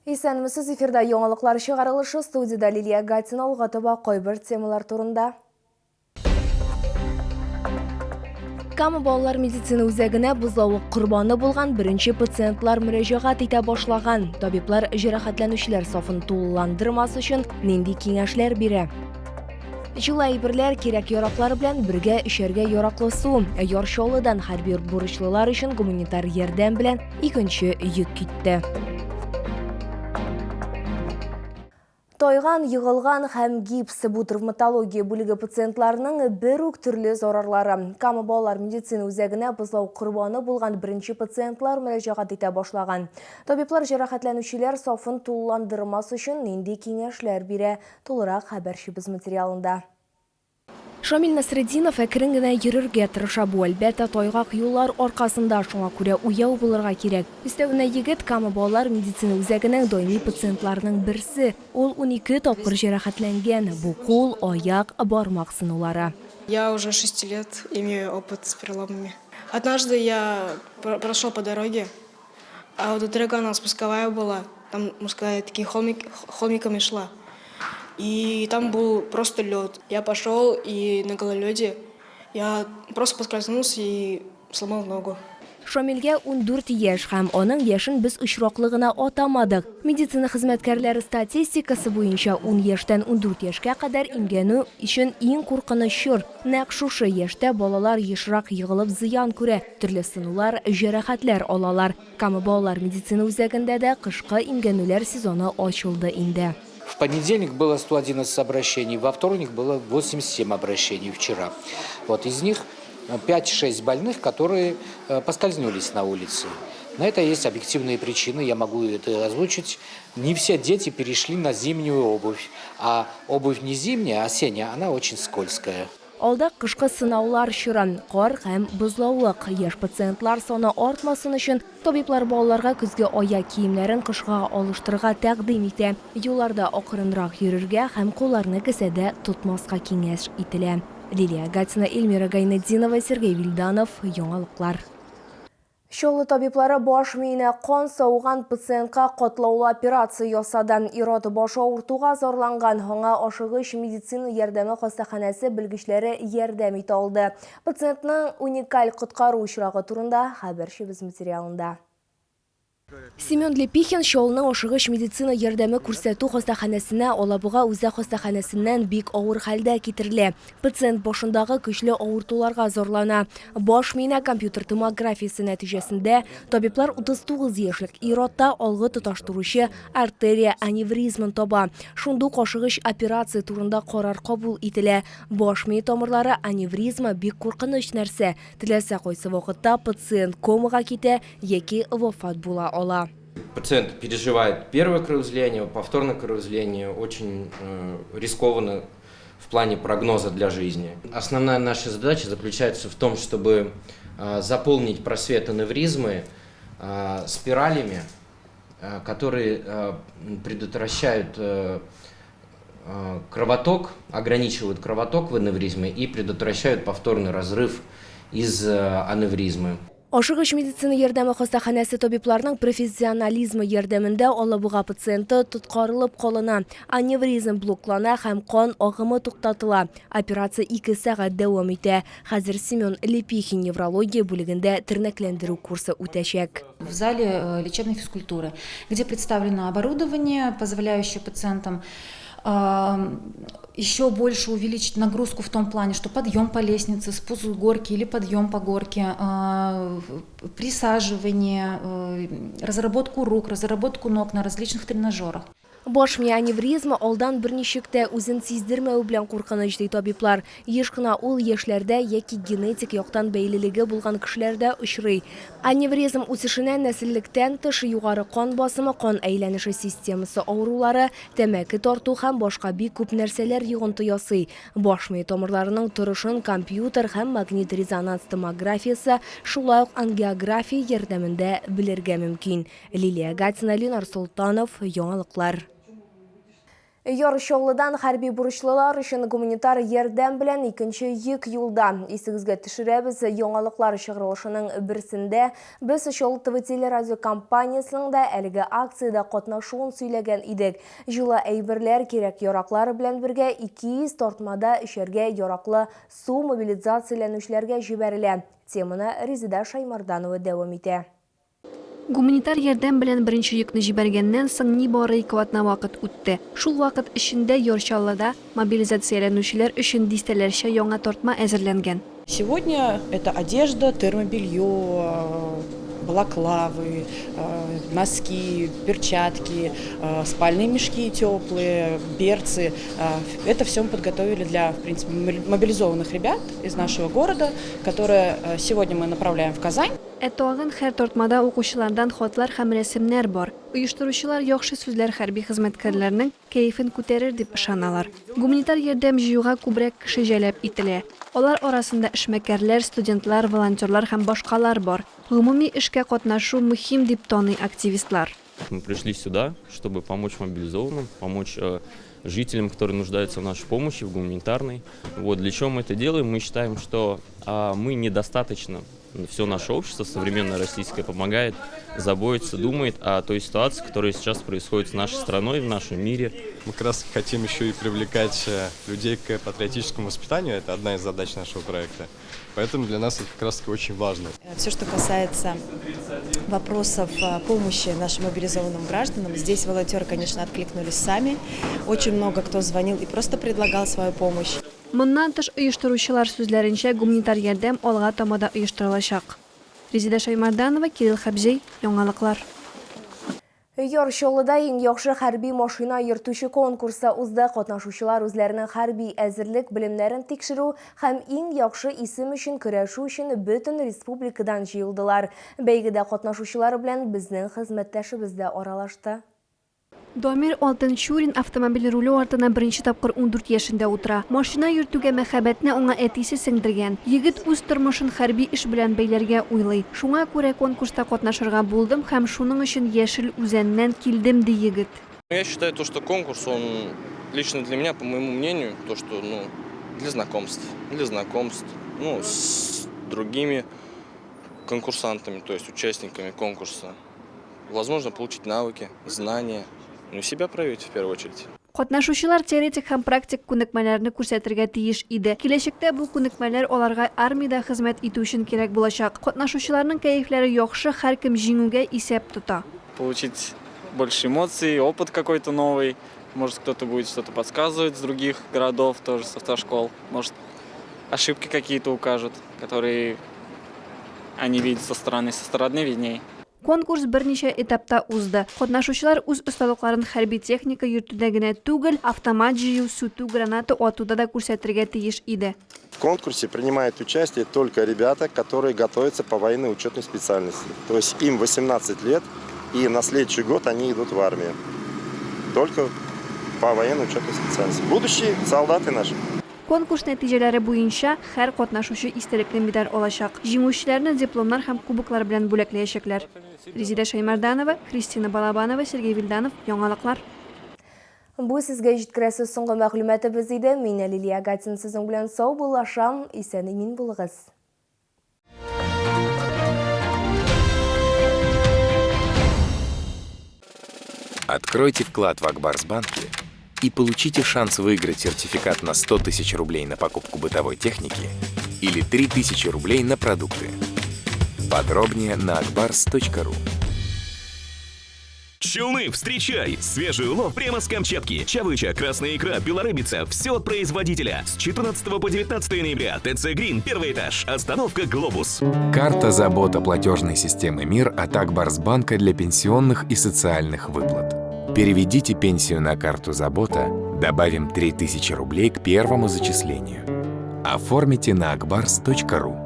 Исәнмесез, эфирда яңалыклар чыгарылышы, студиядә Лилия Гатина, алга таба кайбер темалар турында. Кама балалар медицина үзәгенә бозлавык корбаны булган беренче пациентлар мөрәҗәгать итә башлаган. Табиблар җәрәхәтләнүчеләр сафын тулыландырмас өчен нинди киңәшләр бирә? Җылы әйберләр, кирәк-яраклар белән бергә эчәргә яраклы су. Яр Чаллыдан хәрби бурычлылар өчен гуманитар ярдәм белән икенче йөк китте. Тайган, егылган һәм гипс бу травматология бүлеге пациентларының бер үк төрле зарарлары. Кама балалар медицина үзәгенә бозлау корбаны булган беренче пациентлар мөрәҗәгать итә башлаган. Табиблар җәрәхәтләнүчеләр сафын тулыландырмас өчен нинди киңәшләр бирә? Тулырак хәбәрчебез материалында. Шамил Насретдинов әкрен генә йөрергә тырыша. Бу, әлбәттә, тайгак юллар аркасында, шуңа күрә уяу булырга кирәк. Өстәвенә егет Кама балалар медицина үзәгенең даими пациентларының берсе. Ул 12 тапкыр җәрәхәтләнгән. Бу кул, аяк, бармак сынулары. Я уже шести лет имею опыт с переломами. Однажды я прошел по дороге, а вот дорога у нас спусковая была, там, можно сказать, такие холмик, холмиками шла. И там был просто лед. Я пошел и на гололеде я просто поскользнулся и сломал ногу. Шамилгә 14 яшь һәм аның яшен без очраклы гына атамадык. Медицина хезмәткәрләре статистикасы буенча, ун яшьтән 14 яшькә кадәр имгәнү өчен иң куркыныч чор. Нәкъ шушы яшьтә балалар ешрак егылып зыян күрә, төрле сынулар, җәрәхәтләр алалар. Кама балалар медицина үзәгендә дә кышкы имгәнүләр сезоны ачылды инде. В понедельник было 111 обращений, во вторник было 87 обращений вчера. Вот из них 5-6 больных, которые поскользнулись на улице. На это есть объективные причины, я могу это озвучить. Не все дети перешли на зимнюю обувь, а обувь не зимняя, а осенняя, она очень скользкая. Алда кышкы сынаулар чоры, кар һәм бозлавык. Яшь пациентлар саны артмасын өчен, табиблар балаларга көзге аяк киемнәрен кышкыга алыштырырга тәкъдим итә. Юлларда акрынрак йөрергә һәм кулларны кесәдә тотмаска киңәш ителә. Лилия Гатина, Эльмира Гайнетдинова, Сергей Вильданов, Яңалыклар. Чаллы табиблары баш миенә кан сауган пациентка катлаулы операция ясады. Ир-ат башы авыртуга зарланган, аңа ашыгыч медицина ярдәме хастаханәсе белгечләре ярдәм итә алды. Пациентның уникаль коткару очрагы турында хәбәрчебез материалында. Семен Лепихин Чаллының ашыгыч медицина ярдәме күрсәтү хастаханәсенә Алабуга үзәк хастаханәсеннән бик авыр хәлдә китерелә. Пациент башындагы көчле авыртуларга зарлана. Баш миенә компьютер томографиясе нәтиҗәсендә табиблар 39 яшьлек ир-атта алгы тоташтыручы артерия аневризмын таба. Шундук ашыгыч операция турында карар кабул ителә. Баш мие тамырлары аневризма бик куркыныч нәрсә. Теләсә кайсы вакытта пациент комага китә яки вафат була ала. Пациент переживает первое кровоизлияние, повторное кровоизлияние очень рискованно в плане прогноза для жизни. Основная наша задача заключается в том, чтобы заполнить просвет аневризмы спиралями, которые предотвращают кровоток, ограничивают кровоток в аневризме и предотвращают повторный разрыв из аневризмы. Ашыгыч медицина ярдәме хастаханәсе табибларының профессионализмы ярдәмендә Алабуга пациенты тоткарылып калына, аневризм блоклана һәм кан агымы туктатыла. Операция ике сәгать дәвам итә. Хәзер Семен Лепихин неврология бүлегендә тернәкләндерү курсы үтәчәк. В зале лечебной физкультуры, где представлено оборудование, позволяющее пациентам еще больше увеличить нагрузку в том плане, что подъем по лестнице, спуск с горки или подъем по горке, присаживание, разработку рук, разработку ног на различных тренажерах. Баш мие аневризма алдан берничек тә үзен сиздермәве белән куркыныч, ди табиблар. Еш кына ул яшьләрдә яки генетик яктан бәйлелеге булган кешеләрдә очрый. Аневризм үсешенә нәселлектән тыш югары кан басымы, кан әйләнеше системасы авырулары, тәмәке тарту һәм башка бик күп нәрсәләр йогынты ясый. Баш мие тамырларының торышын компьютер һәм магнит-резонанс томографиясе, шулай ук ангиография ярдәмендә белергә мөмкин. Лилия Гатина, Ленар Солтанов, Яңалыклар. Яр Чаллыдан хәрби бурычлылар өчен гуманитар ярдәм белән икенче йөк юлда. Исегезгә төшерәбез, яңалыклар чыгарылышының берсендә без Чаллы ТВ телерадиокомпаниясенең дә әлеге акциядә катнашуын сөйләгән идек. Җылы әйберләр, кирәк-яраклар белән бергә 200 тартмада эчәргә яраклы су мобилизацияләнүчеләргә җибәрелә. Теманы Резеда Шаймарданова дәвам итә. Гуманитар ярдәм белән беренче йөкне җибәргәннән соң нибары ике атна вакыт үтте. Шул вакыт эчендә Яр Чаллыда мобилизацияләнүчеләр өчен дистәләрчә яңа тартма әзерләнгән. Сегодня это одежда, термобелье, балаклавы, носки, перчатки, спальные мешки теплые, берцы. Это все мы подготовили для, в принципе, мобилизованных ребят из нашего города, которые сегодня мы направляем в Казань. Ә тагын һәр тартмада укучылардан хатлар һәм рәсемнәр бар. Оештыручылар яхшы сүзләр хәрби хезмәткәрләрнең кәефен күтәрер дип ышаналар. Гуманитар ярдәм җыюга күбрәк кеше җәлеп ителә. Алар арасында эшмәкәрләр, студентлар, волонтерлар һәм башкалар бар. Гомуми эшкә катнашу мөһим дип таный активистлар. Мы пришли сюда, чтобы помочь мобилизованным, помочь жителям, которые нуждаются в нашей помощи, в гуманитарной. Вот, для чего мы это делаем? Мы считаем, что мы недостаточно, все наше общество современное российское помогает, заботится, думает о той ситуации, которая сейчас происходит с нашей страной, в нашем мире. Мы как раз хотим еще и привлекать людей к патриотическому воспитанию, это одна из задач нашего проекта. Поэтому для нас это как раз таки очень важно. Все, что касается вопросов помощи нашим мобилизованным гражданам, здесь волонтеры, конечно, откликнулись сами. Очень много кто звонил и просто предлагал свою помощь. Моннан тыш, оештыручылар сүзләренчә, гуманитар ярдәм алга таба да оештырылачак. Резеда Шаймарданова, Кирилл Хәбзей, Яңалыклар. Яр Чаллыда иң яхшы хәрби машина йөртүче конкурсы узды. Катнашучылар үзләренең хәрби әзерлек белемнәрен тикшерү һәм иң яхшы исем өчен көрәшү өчен бөтен республикадан җыелдылар. Бәйгедә катнашучылар белән безнең хезмәттәшебез дә аралашты. Дамир Алтынчурин автомобиль руле артына беренче тапкыр 14 яшендә утыра. Машина йөртүгә мәхәббәтне аңа әтисе сеңдергән. Егет үз тормышын хәрби эш белән бәйләргә уйлый. Шуңа күрә конкурста катнашырга булдым һәм шуның өчен Яшел Үзәннән килдем, ди егет. Я считаю, то, что конкурс, он лично для меня, по моему мнению, то, что, ну, для знакомств, ну, с другими конкурсантами, то есть участниками конкурса. Возможно, получить навыки, знания, ну, и себя проявить в первую очередь. Катнашучылар теоретик һәм практик күнекмәләрне күрсәтергә тиеш иде. Киләчәктә бу күнекмәләр аларга армиядә хезмәт итү өчен кирәк булачак. Катнашучыларның кәефләре яхшы, һәркем җиңүгә исәп тота. Получить больше эмоций, опыт какой-то новый. Может, кто-то будет что-то подсказывать с других городов, тоже с автошкол. Может, ошибки какие-то укажут, которые они видят со стороны видней. Конкурс берничә этапта узды. Катнашучылар үз осталыкларын хәрби техника йөртүдә генә түгел, автомат җыю, сүтү, граната атуда да күрсәтергә тиеш иде. В конкурсе принимают участие только ребята, которые готовятся по военной учетной специальности. То есть им 18 лет, и на следующий год они идут в армию. Только по военной учетной специальности. Будущие солдаты наши. Конкурс нәтиҗәләре буенча һәр катнашучы истәлекле медаль алачак. Җиңүчеләрне дипломнар һәм кубоклар белән бүләкләячәкләр. Резеда Шаймарданова, Кристина Балабанова, Сергей Вильданов, Яңалыклар. Бу сезгә җиткерәсе соңгы мәгълүматыбыз иде. Мин Лилия Гатин сезнең белән саубуллашам. Исән-имин булыгыз. Откройте вклад в Акбарсбанке и получите шанс выиграть сертификат на 100 тысяч рублей на покупку бытовой техники или 3000 рублей на продукты. Подробнее на akbars.ru. Челны, встречай! Свежий улов прямо с Камчатки. Чавыча, красная икра, белорыбица – все от производителя. С 14 по 19 ноября. ТЦ «Грин», первый этаж. Остановка «Глобус». Карта «Забота» платежной системы МИР от Акбарсбанка для пенсионных и социальных выплат. Переведите пенсию на карту «Забота», добавим 3000 рублей к первому зачислению. Оформите на akbars.ru.